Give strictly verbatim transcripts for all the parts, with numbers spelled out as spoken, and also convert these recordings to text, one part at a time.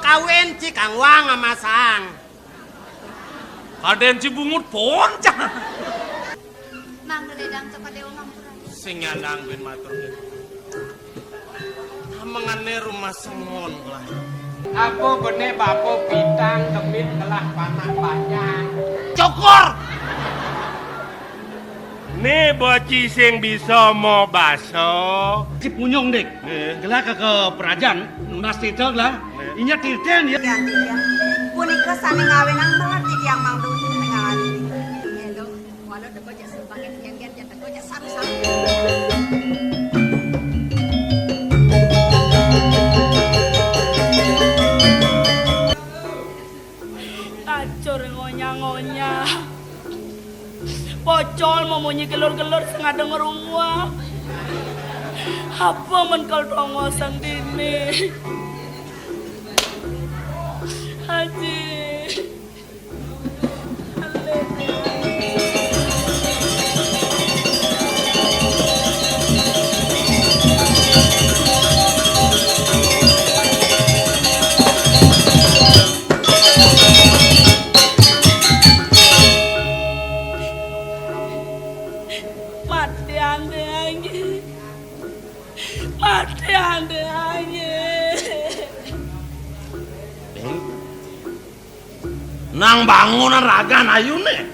Kawin ci kang wang amasang. Kadén ci bungut poncang. Mangga lédang ka Padéwa ngampura. Sing nyandang bin matur. Amengané rumah sengon lah. Apa bené bapa pitang demit ngelah panak banyak. Cukur. Né bocah sing bisa mobasa. Ci Punyung, Dik. Nggih. Gelah ka, ka perajan, nunas tita gelah. Nggih. Inya titén ya. Tiang, tiang. Punika sané ngawinang melah titiang mangdun tengah ati. Nggih, Dok. Walau teka jak sembangin kengken, jak teka jak saru-saru. Tacur ngonyah-ngonyah. Pocol memunyi gelur-gelur sing ada ngerunguang. Apa men kal tongosang dini? Haji. Matian deh, anjing. Matian deh, anjing. Nang bangunan ragan ayuné.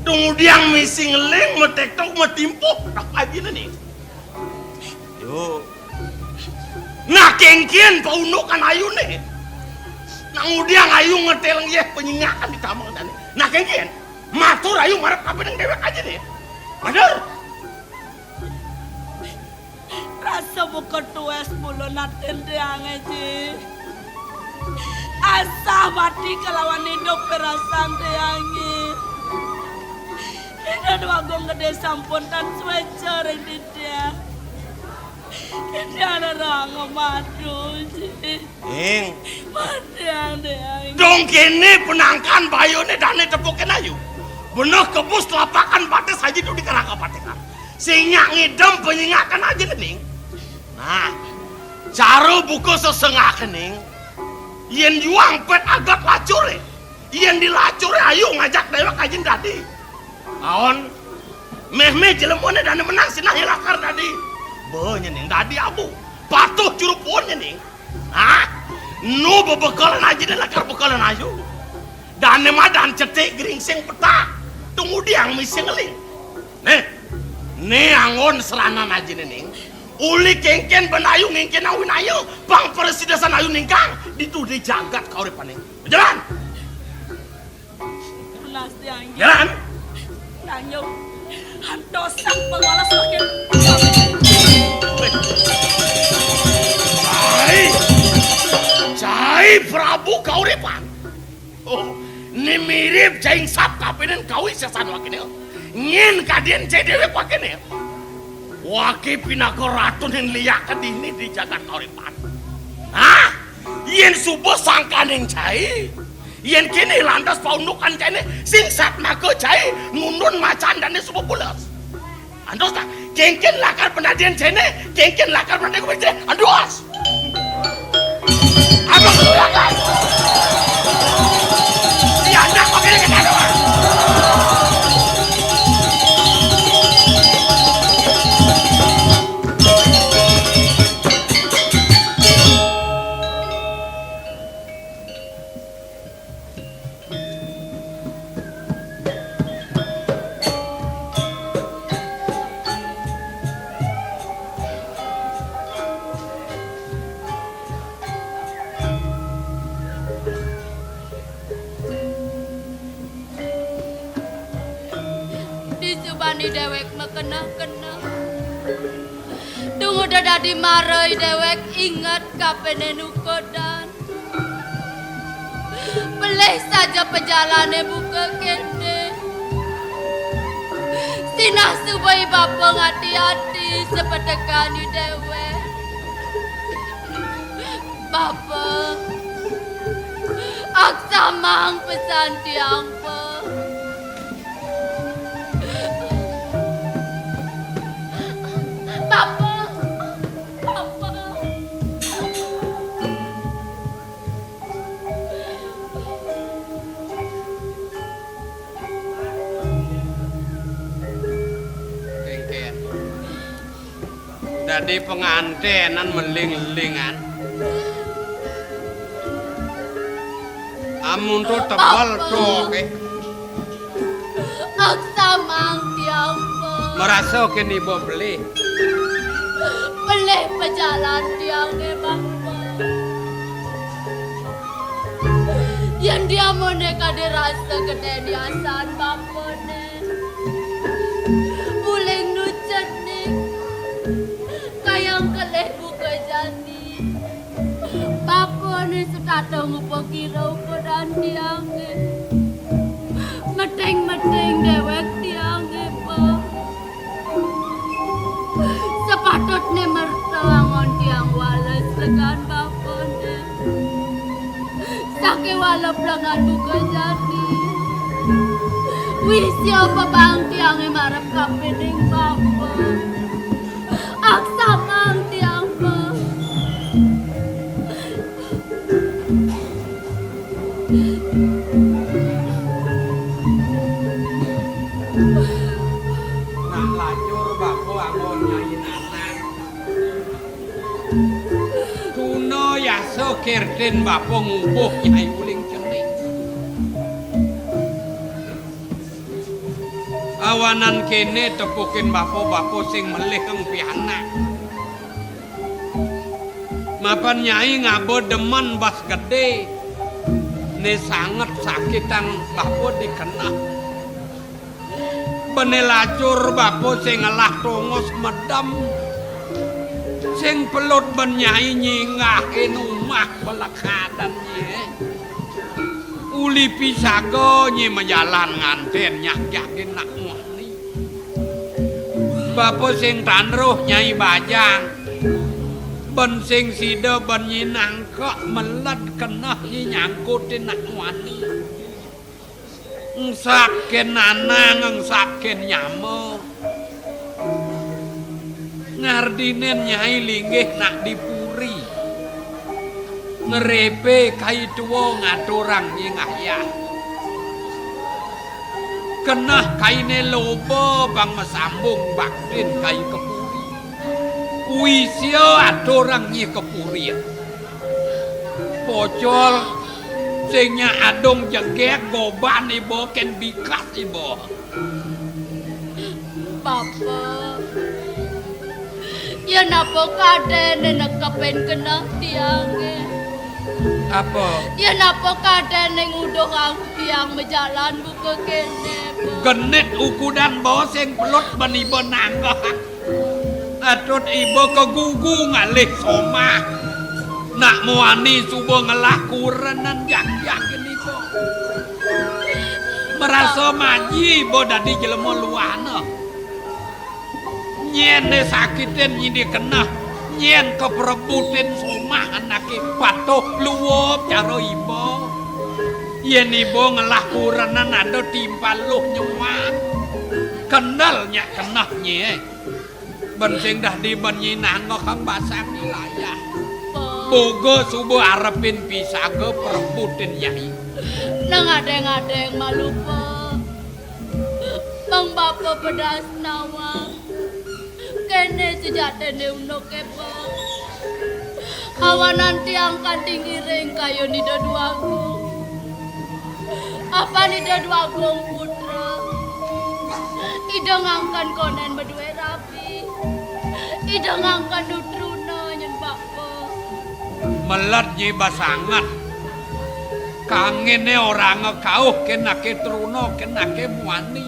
Tumudiang misi ngeling, metektok, metimpuh, tak ajiné nih. Yo. Nah, kéngkén paundukan ayuné. Nang udiang ayu ngetél yéh penyingakan di kamar tani. Nah, kéngkén matur ayu marep kapining déwék ajiné. Bener. Rasa buka tuwés bulu natin tiangé, Ji. Asah mati kalawan idup perasan tiangé. Ida Déwagung Gedé sampun tan suéca ring titiang. Titiang rerang madu, Ji. Ning. Matiang, Dang. Dong kéné penangkan bayuné dané tepukin ayu. Beneh kebus telapakan batis aji tu di kerangka patikan. Sing nyak ngidem penyingakan aji, Ning. Nah, cara buka sesengaké, Ning. Yén juang pét agat lacuré. Yén di lacuré ayu ngajak déwék aji dadi. Aon, méh-méh jelemané dané menang sinah lakar dadi. Bé, nyén Ning dadi abu. Patuh juru puun, nyén Ning. Hah? Nu bebekelan aji dadi lakar bekelan ayu. Dané madan cetik geringsing petak. Tumudiang misi ngeling. Nih. Nih anggon seranan ajiné, Ning. Uli kéngkén ben ayu ngéngkén awinaya, pang prasidasan ayu ningkang, ditu di jagat kauripané. Jalan. Tunas tiang. Jalan. Tanyo. Dosa pengwala semakin. Cai. Cai Prabu Kauripan. Oh, né mirip cai sap kapining kawi sesan wakiné. Nyén kadén cai déwék wakiné. Waki pinaka ratuné liak dini di jagat kauripan. Hah? Yén suba sangkaning cai, yén kéné lantas paundukan cainé, sing satmaka cai nundun macan dané suba pules. Antos ta, kéngkén lakar penadén cainé, kéngkén lakar penadén kuwi cainé. Antos. Abang lu lakar. Iya, ndak pakai kena doang. Disubani déwék makeneh-keneh. Tumuda dadi marai déwék inget kapining nukodan. Pelih saja pejalané buka kéné. Sinah suba i bapa ngati-ati sapetekan i déwék. Bapa, aksamang pesan tiang, Pa. Bapa, Bapa. Dadi pangantenan meling-elingan. Amun to tebel to, oké. Aksamang tiang, Bapa. Marasa kén iba pelih. Pelih pajalan tiangé, Bapa. Yén diamoné kadi rasa gedé niasan Bapané. Uling nu cenik. Kayang kelih buka jani. Bapané setata ngupa kira upa dan tiangé. Meting-meting déwék tiangé, Pa. Sepatutné merta angon tiang wales legan Bapané. Sakéwala plengan buka jani. Wisia pepang tiangé marep kapining Bapa. Aksamang tiang, Pa. Nak lacur Bapa anggon nyai Nanang. Tuna yasa kirtin Bapa ngubuh nyai uling cenik. Awanan kéné tepukin Bapa, Bapa sing melihang pianak. Mapan nyai ngaba demen bas gedé, né sanget sakitang Bapa dikeneh. Bené lacur Bapa sing ngelah tongos medem, sing pelut ben nyai nyinggahin umah pelekadan nyai. Uli pisaga nyai majalan ngantén nyak jaké nak muani. Bapa sing tanruh nyai bajang. Ben sing sida ben nyai nangkek meled keneh nyai nyangkutin nak muani. Engsap kén nanang, engsap kén nyama. Ngardinin nyai linggih nak di puri. Ngerépé kai tua ngaturang nyai ngayah. Keneh kainé loba pang masambung baktin kai ka puri. Wisia aturang nyai ka puri. Pocol sing nyak adung jegég goban iba kén bikas iba. Bapa, yén apa kadéné nekepin keneh tiangé? Apa? Yén apa kadéné nguduhang tiang majalan buka kéné, Pa? Genit ukudan ba sing pelut ben iba nanggehang. Patut iba kagugu ngalih somah. Nak muani suba ngelah kurenan jak-jak iba. Marasa maji iba dadi jelema luahna. Nyén né sakitin nyai dikeneh, nyén kaperebutin somah anaké patuh luep cara iba. Yén iba ngelah kurenan ada timpal luh nyuang. Kendel nyak keneh nyai. Ben sing dadi ben nyai nanggehang basang wilayah. Boga suba arepin pisaga perebutin nyai. Nang adéng-adéng malu, Pa. Mang Bapa pedas nawang. Kéné sujatiné unduké, Pa. Awanan tiang kanti ngiring kayun Ida Dwagung. Apan Ida Dwagung putra. Ida ngangken kondén madué rabi. Ida ngangken nu truna nyén Bapa. Meled nyai basanget. Kanginé oranga kauh kén anaké truna, kén anaké muani.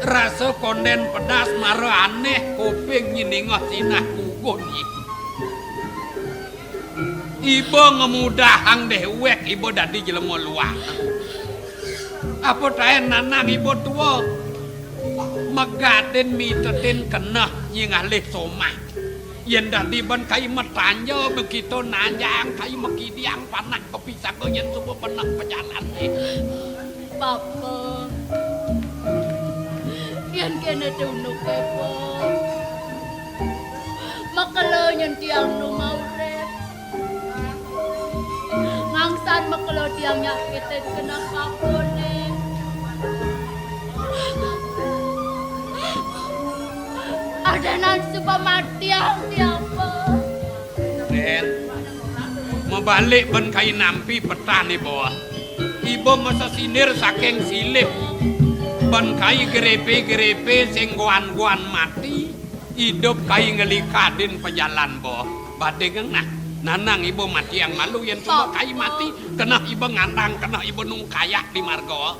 Rasa kondén pedas mara anéh kuping nyai ningeh sinah gugun nyai. Iba ngemudahang déwék iba dadi jelema luah. Apa taén nanang iba tua? Megatin mitetin keneh nyai ngalih somah. Yén dadi ben kai matanja, makita nanjang kai makidiang panak ka pisaga yén suba beneh pajalané. Bapa, yén kéné té unduké, Pa. Makelo nyén tiang nu maurip. Ngangsan makelo tiang nyakitin keneh Bapané. Denan suba matiang tiang, Mbok. Den, mabalik ban kai nampi petan iba. Iba masesindir saking silip. Ban kai gerepe-gerepe sing guan-guan mati, idup kai nglikadin pajalan ba. Badingang nah, nanang iba matiang malu yen suba kai mati, keneh iba ngandang, keneh iba nungkayak di marga.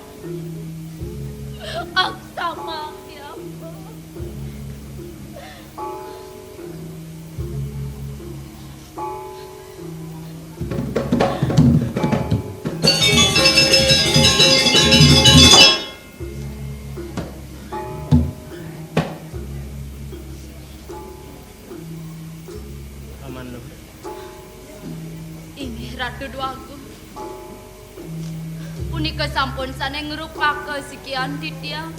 Aksama, ya Allah. Paman Luh. Inggih Ratu Dwagung. Punika sampun sane ngrupaka sikian titiang.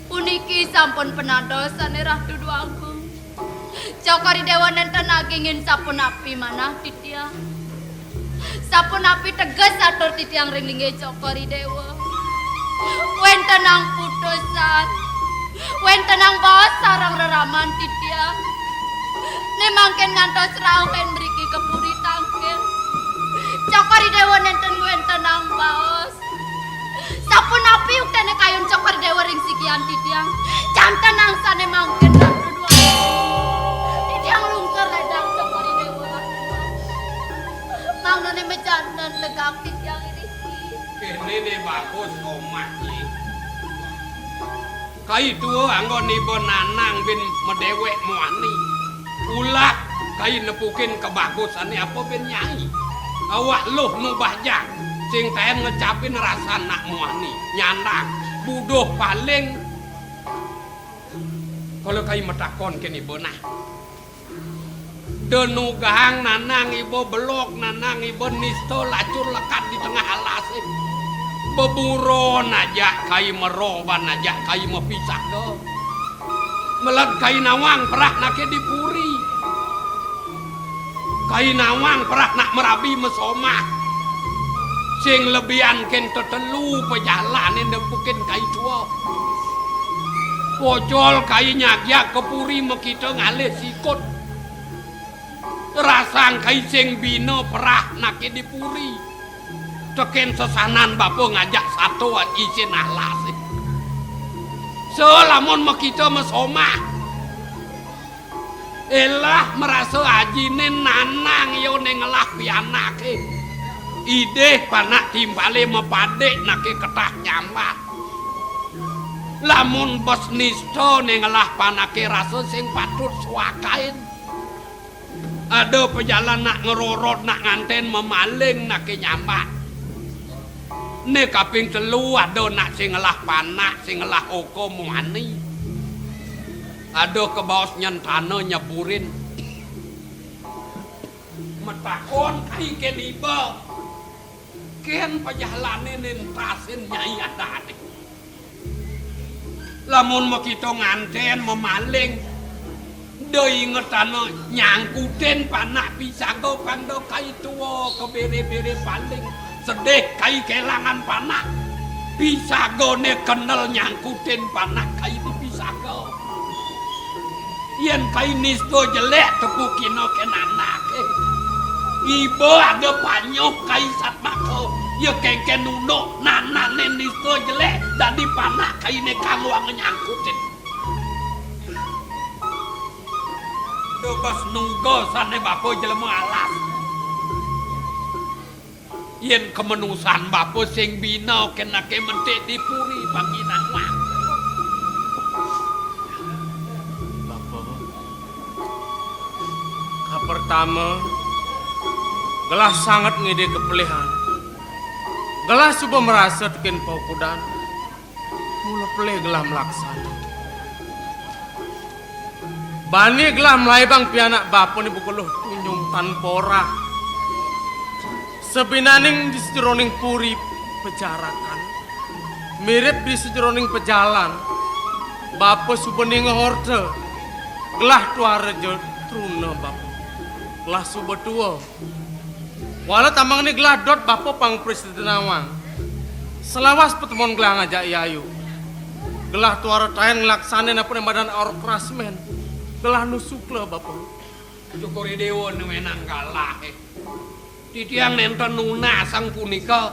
Puniki sampun penado sane Ratu Dwagung. Cokor I Dewa nenten agingin sapunapi manah titiang. Sapunapi teges atur titiang ring linggih Cokor I Dewa. Wentenang putusan, wentenang baos sareng reraman titiang. Ne mangkin ngantos rauhin mriki ka puri tangkil. Cokor I Dewa nenten ngwentenang baos. Sapunapi uktene kayun Cokor I Dewa ring sikian titiang? Janten angsane mangkin Ratu Dwagung. Titiang lungsur ledang Cokor I Dewa. Mangnane majanten legak titiang iriki. Kene ne bagus omah iki. Kai tua anggon iba nanang bin madewek muani. Ulah kai nepukin kabagusane apa bin nyai. Awak luh nu bajang sing taen ngecapin rasan nak muani. Nyandang buduh paling. Kala kai matakon ken iba nah. Da nugang nanang iba belog, nanang iba nista lacur lekad di tengah alase. Beburon ajak kai mero ban ajak kai mapisaga. Meled kai nawang perah nake di puri. Kai nawang perah nak merabi masomah. Sing lebihan ken tetelu pajalane nepukin kai tua. Pocol kai nyagya ka puri makita ngalih sikut. Rasang kai sing bina perah nake di puri. Teken sesanan bapa ngajak sato isin alase. Salamun makita masomah. Elah marasa ajine nanang ya ne ngelah pianake. Idih panak timpale mapadik nake ketah nyambat. Lamun bes nista ne ngelah panake rasa sing patut suakain. Ada pajalan nak ngerorot, nak nganten mamaling nake nyambat. Ne kaping telu ada nak sing ngelah panak, sing ngelah oko muani. Ada kebaos nyentana nyeburin. Matakon kai ken iba. Ken pajalane nentasin nyai adane. Lamun makita nganten mamaling, da ingetana nyangkutin panak pisaga pang da kai tua kabere-bere paling. Sedih kai kelangan panak. Pisagane kendel nyangkutin panak kai di pisaga. Yen kai nista jelek tepukina ken anake. Iba ada panyuh kai satmaka. Ya kengken unduk nanane nista jelek dadi panak kaine kang wang nyangkutin. Dobas nuga sane bapa jelema alas. Yen kamenusan bapa sing bina kenake mentik di puri pangginawang. Bapa, kapertama, gelah sanget ngide kepelihan. Gelah suba merasa tekin paukudan. Mula pelih gelah melaksana. Bani gelah melaibang pianak bapane buka luh tunjung tanpa orah. Sabinaning di sajeroning puri pejarakan, mirip di sajeroning pejalan, bapa suba ningeh orta, gelah tuara ja truna bapa. Gelah suba tua. Wala tamang ni gelah dot bapa pang pristiti nawang. Selawas patemon gelah ngajak yayu. Gelah tuara taén nglaksanén apa né madan orkras mén. Gelah nu sukla, Bapa. Cokor I Déwa nu ménang galahe. Titiang nénten nunasang punika.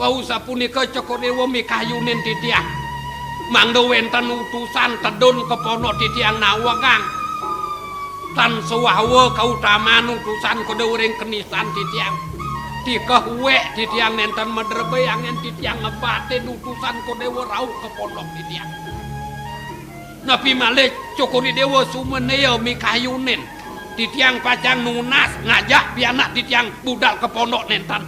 Wau sapunika Cokor I Déwa mikayunin titiang. Mangda wénten utusan tedun ka pondok titiang nawegang. Tan sawawa kautaman utusan Kodewa ring kenisan titiang. Tikeh uwek titiang nénten madrebé anggén titiang ngebatin utusan Kodewa rauh ka pondok titiang. Napi malih Cokor I Déwa sumenéya mikayunin. Titiang pacang nunas ngajak pianak titiang budal ka pondok nénten.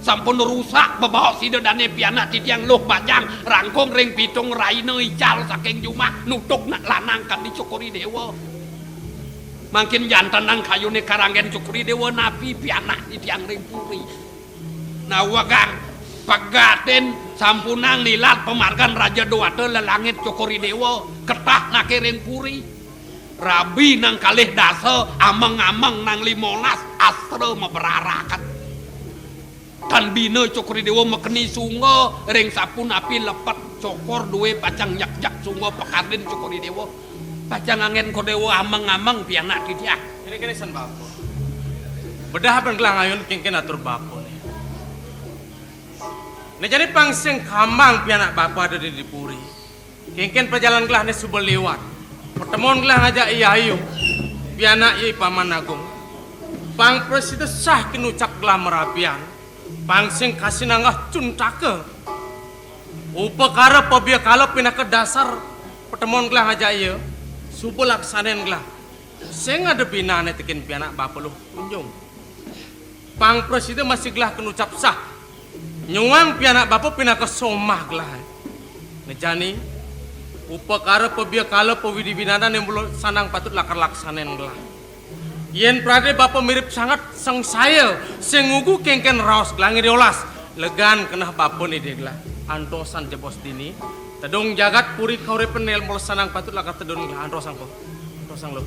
Sampun rusak bebaos sida dané pianak titiang luh bajang rangkung ring pitung raina ical saking jumah nutuk nak lanang kadi Cokor I Déwa. Mangkin jantenang kayuné karanggén Cokor I Déwa napi pianak titiang ring puri. Nawegang pegatin sampunang nilat pamargan Raja Dewata lelangit Cokor I Déwa ketah naké ring puri. Rabi nang kalih dasa, ameng-ameng nang limolas, astra mabraraket. Tan bina Cokor I Déwa makeni sungga ring sapunapi lepet Cokor duwé pacang nyekjek sungga pakardin Cokor I Déwa. Pacang anggén Kodewa ameng-ameng pianak titiang. Kéné-kéné san bapa. Bedah ban gelah ngayun kénkén atur bapa né. Né jani pang sing kambang pianak bapa ada di, di puri. Kénkén pajalan gelah né suba liwat. Patemon gelah ngajak I Ayu. Pianak I Paman Agung. Pang prasida sah kinucap gelah marabian. Pang sing kasinanggah cuntaka. Upakara pabiakala pinaka dasar patemon gelah ngajak ia. Suba laksanén gelah. Sing ada binané tekén pianak bapa luh kunjung. Pang prasida masih gelah kinucap sah. Nyuang pianak bapa pinaka somah gelah. Né jani, upakara pabiakala pawidi-widinané mula sanang patut lakar laksanén gelah. Yén pradé bapa mirib sanget sangsaya, sing ngugu kénkén raos gelah ngidih olas, legan keneh bapa nidih gelah. Antosan jebos dini, tedun jagat puri kauripan né mula sanang patut lakar tedun gelah. Antosang, Po. Antosang, Luh.